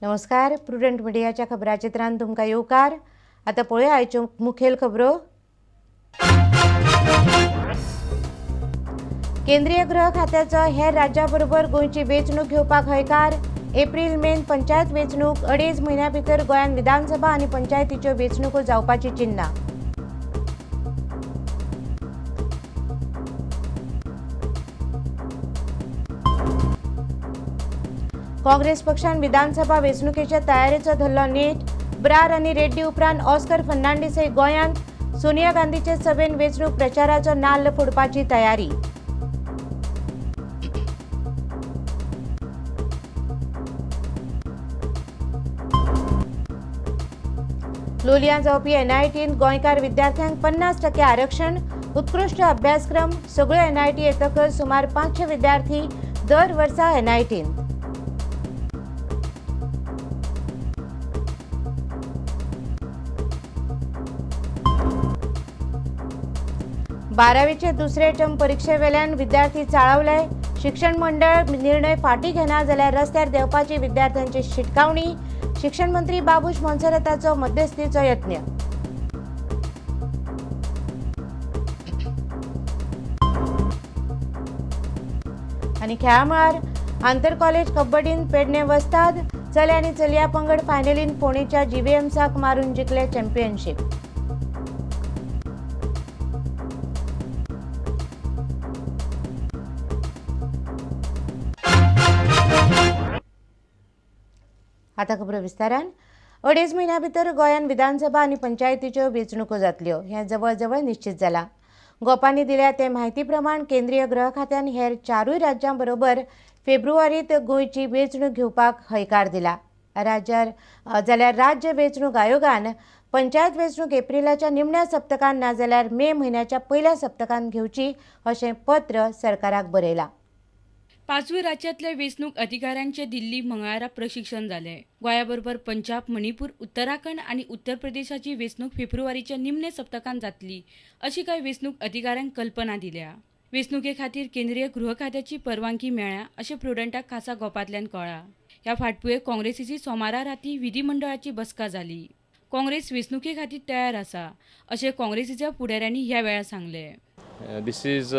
नमस्कार, प्रुडंट मिडियाच्या खबराचित्रान तुमकां येवकार। आतां पळोवया आयच्यो मुखेल खबरो। केंद्रीय गृह खात्याचो हेर राज्यां बरोबर गोंयची वेंचणूक घेवपाक हयकार। एप्रील मेन पंचायत वेंचणूक 2.5 म्हयन्यां भितर गोंयांत विधानसभा आनी पंचायतीच्यो वेंचणुको जावपाची चिन्नां। काँग्रेस पक्षान विधानसभा वेंचणुकेच्या तयारेचो धरलो नेट। ब्रार आनी रेड्डी उपरांत ऑस्कर फर्नांडीसय गोंयांत। सोनिया गांधीचे सभेन वेंचणूक प्रचाराचो नाल्ल फोडपाची तयारी। लोलयां जावपी एनआयटीन गोंयकार विद्यार्थ्यांक 50% आरक्षण, उत्कृश्ट अभ्यासक्रम। सगळ्यो एनआयटी येतकच सुमार 500 विद्यार्थी दर वर्सा एनआयटीन। बारावीचे दुसरे टर्म परीक्षेवेल्यान विद्यार्थी चाळवले। शिक्षण मंडळ निर्णय फाटी घेना जाल्यार रस्त्यार देंवपाची विद्यार्थ्यांची शिटकावणी। शिक्षण मंत्री बाबूश मोन्सेराताचो मध्यस्थीचो यत्न। आनी खेळा मळार आंतर कॉलेज कबड्डीन पेडणे वस्ताद चले आनी चलया पंगड फायनलीन फोंडेच्या जीव्हीएमसाक मारून जिखले चॅम्पियनशीप। आतां खबरो विस्तारान। 2.5 म्हयन्यां भितर गोंयांत विधानसभा आनी पंचायतीच्यो वेंचणुको जातल्यो हें जवळ जवळ निश्चित जालां। गोपांनी दिल्या ते म्हायती प्रमाण केंद्रीय गृह खात्यान हेर 4 राज्यां बरोबर फेब्रुवारींत गोंयची वेंचणूक घेवपाक हयकार दिला। राज्यार जाल्यार राज्य वेंचणूक आयोगान पंचायत वेंचणूक एप्रिलाच्या निमण्या सप्तकान नाजाल्यार मे म्हयन्याच्या पयल्या सप्तकान घेवची अशें पत्र सरकाराक बरयलां। 5वी राज्यांतल्या वेंचणूक अधिकाऱ्यांचे दिल्ली मंगळारा प्रशिक्षण जालें। गोंया बरोबर पंजाब, मणिपूर, उत्तराखंड आनी उत्तर प्रदेशाची वेंचणूक फेब्रुवारीच्या निमण्या सप्तकान जातली अशी कांय वेंचणूक अधिकाऱ्यांक कल्पना दिल्या। वेंचणुके खातीर केंद्रीय गृह खात्याची परवानगी मेळ्ळ्या अशें प्रुडंटाक खासा गोपांतल्यान कळ्ळां। ह्या फाटभुंयेर काँग्रेसीची सोमारा राती विधिमंडळाची बसका जाली। काँग्रेस वेंचणुके खातीर तयार आसा अशें काँग्रेसीच्या फुडाऱ्यांनी ह्या वेळार सांगलें। This is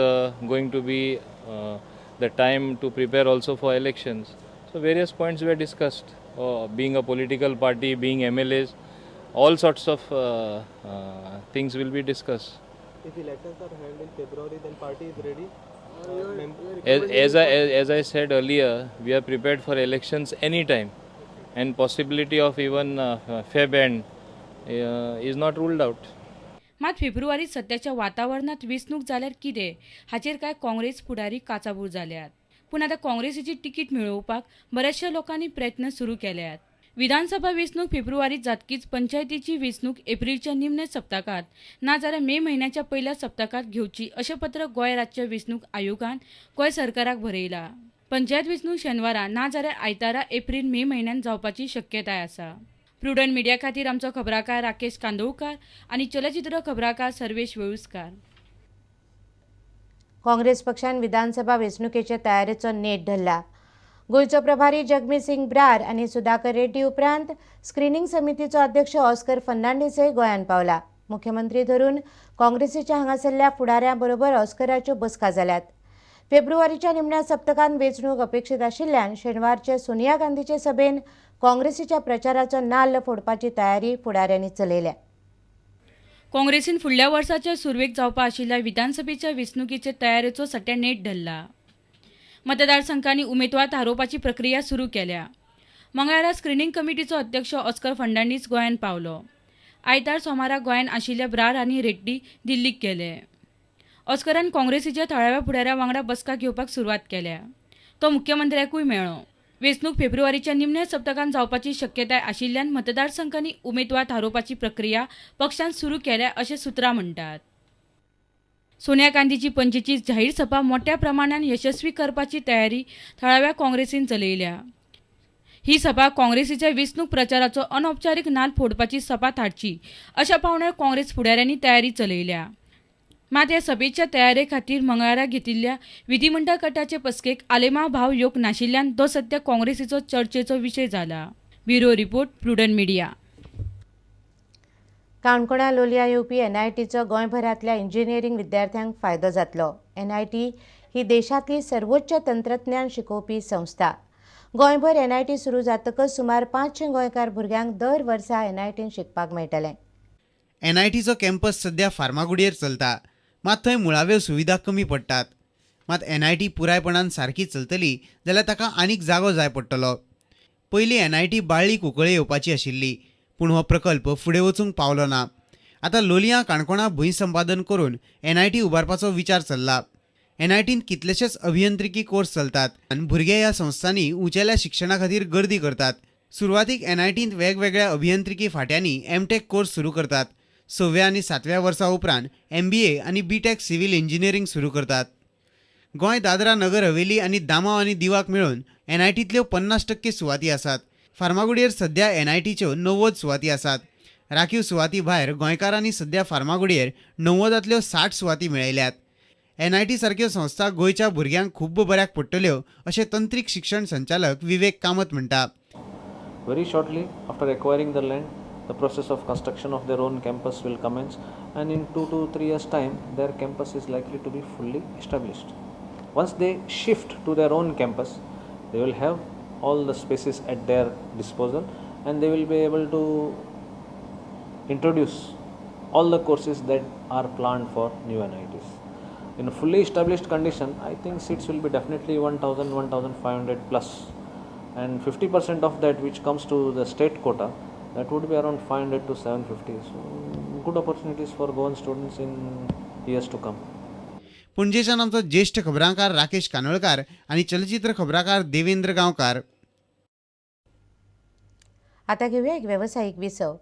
going to be the time to prepare also for elections. So various points were discussed. Being a political party, being MLAs, all sorts of things will be discussed. If elections are held in February, then party is ready? As I said earlier, we are prepared for elections any time, and possibility of even Feb end is not ruled out. मात फेब्रुवारीत सद्याच्या वातावरणांत वेंचणूक जाल्यार कितें हाचेर कांय काँग्रेस फुडारी काचाबूल जाल्यात। पूण आतां काँग्रेसीची तिकीट मेळोवपाक बऱ्याचशा लोकांनी प्रयत्न सुरू केल्यात। विधानसभा वेंचणूक फेब्रुवारीत जातकीच पंचायतीची वेंचणूक एप्रिलच्या निमण्या सप्तकांत नाजाल्यार मे म्हयन्याच्या पयल्या सप्तकांत घेवची अशें पत्र गोंय राज्य वेंचणूक आयोगान गोंय सरकाराक बरयलां। पंचायत वेंचणूक शेनवारा नाजाल्यार आयतारा एप्रील मे म्हयन्यांत जावपाची शक्यताय आसा। प्रुडंट मिडिया खातीर आमचो खबराकार राकेश कांदोळकार आनी चलचित्र खबराकार सर्वेश वेळुस्कार। काँग्रेस पक्षान विधानसभा वेंचणुकेचे तयारेचो नेट धरला। गोंयचो प्रभारी जगमीत सिंग ब्रार आनी सुधाकर रेड्डी उपरांत स्क्रिनींग समितीचो अध्यक्ष ऑस्कर फर्नांडीसय गोंयांत पावला। मुख्यमंत्री धरून काँग्रेसीच्या हांगासरल्या फुडाऱ्यां बरोबर ऑस्कराच्यो बसका जाल्यात। फेब्रुवारीच्या निमण्या सप्तकान वेंचणूक अपेक्षीत आशिल्ल्यान शेनवारचे सोनिया गांधीचे सभेन काँग्रेसीच्या प्रचाराचो नाल्ल फोडपाची तयारी फुडाऱ्यांनी चलयल्या। काँग्रेसीन फुडल्या वर्साच्या सुरवेक जावपा आशिल्ल्या विधानसभेच्या वेंचणुकेचे तयारेचो सट्या नेट धरला। मतदारसंघांनी उमेदवार थारोवपाची प्रक्रिया सुरू केल्या। मंगळारा स्क्रिनींग कमिटीचो अध्यक्ष ऑस्कर फर्नांडीस गोंयांत पावलो। आयतार सोमारा गोंयांत आशिल्ल्या ब्रार आनी रेड्डी दिल्लीक गेले. ऑस्करान काँग्रेसीच्या थळाव्या फुडाऱ्या वांगडा बसका घेवपाक सुरवात केल्या. तो मुख्यमंत्र्याकूय मेळ्ळो. वेंचणूक फेब्रुवारीच्या निमण्या सप्तकांत जावपाची शक्यताय आशिल्ल्यान मतदारसंघांनी उमेदवार थारोवपाची प्रक्रिया पक्षान सुरू केल्या अशें सुत्रां म्हणटात. सोनिया गांधीची पणजेची जाहीर सभा मोठ्या प्रमाणान यशस्वी करपाची तयारी थळाव्या काँग्रेसीन चलयल्या. ही सभा काँग्रेसीच्या वेंचणूक प्रचाराचो अनौपचारीक नाल फोडपाची सभा थारची अशा पावंड्यार काँग्रेस फुडाऱ्यांनी तयारी चलयल्या. मात ह्या सभेच्या तयारे खातीर मंगळारा घेतिल्ल्या विधिमंडळ गटाचे बसकेक आलेमांव भाव येवंक नाशिल्ल्यान तो सध्या काँग्रेसीचो चर्चेचो विशय जाला. Bureau report, Prudent Media. काणकोणा लोलया येवपी एनआयटीचो गोंयभरांतल्या इंजिनियरींग विद्यार्थ्यांक फायदो जातलो. एनआयटी ही देशांतली सर्वोच्च तंत्रज्ञान शिकोवपी संस्था. गोंयभर एनआयटी सुरू जातकच सुमार 500 गोंयकार भुरग्यांक दर वर्सा एनआयटीन शिकपाक मेळटलें. एनआयटीचो कॅम्पस सध्या फार्मागुडयेर चलता, मात थंय मुळाव्यो सुविधा कमी पडटात. मात एनआयटी पुरायपणान सारकी चलतली जाल्यार ताका आनीक जागो जाय पडटलो. पयलीं एनआयटी बाळ्ळी कुंकळे येवपाची आशिल्ली, पूण हो प्रकल्प फुडें वचूंक पावलो ना. आतां लोलयां काणकोणा भूंय संपादन करून एनआयटी उबारपाचो विचार चल्ला. एनआयटींत कितलेशेच अभियंत्रिकी कोर्स चलतात आनी भुरगे ह्या संस्थांनी उंचेल्या शिक्षणा खातीर गर्दी करतात. सुरवातीक एनआयटींत वेगवेगळ्या अभियंत्रिकी फांट्यांनी एमटेक कोर्स सुरू करतात. 6व्या आनी 7व्या वर्सा उपरांत एमबीए आनी बीटेक सिव्हील इंजिनियरींग सुरू करतात. गोंय, दादरा नगर हवेली आनी दामांव आनी दिवाक मेळून एनआयटींतल्यो 50% सुवाती आसात. फार्मागुडयेर सध्या एनआयटीच्यो 90 सुवाती आसात. राखीव सुवाती भायर गोंयकारांनी सध्या फार्मागुडयेर 90तांतल्यो 60 सुवाती मेळयल्यात. एनआयटी सारक्यो संस्था गोंयच्या भुरग्यांक खूब बऱ्याक पडटल्यो अशें तंत्रीक शिक्षण संचालक विवेक कामत म्हणटा. Very shortly after acquiring the land, the process of construction of their own campus will commence, and in 2 to 3 years time their campus is likely to be fully established. Once they shift to their own campus, they will have all the spaces at their disposal and they will be able to introduce all the courses that are planned for new NITs. In a fully established condition, I think seats will be definitely 1,000, 1,500 plus, and 50% of that which comes to the state quota, that would be around 500 to 750. So good opportunities for Goan students in years to come. पणजेच्यान आमचो ज्येष्ठ खबरांकार राकेश कानोळकार आनी चलचित्र खबराकार देवेंद्र गांवकार. आता घेऊया एक व्यावसायिक विसव.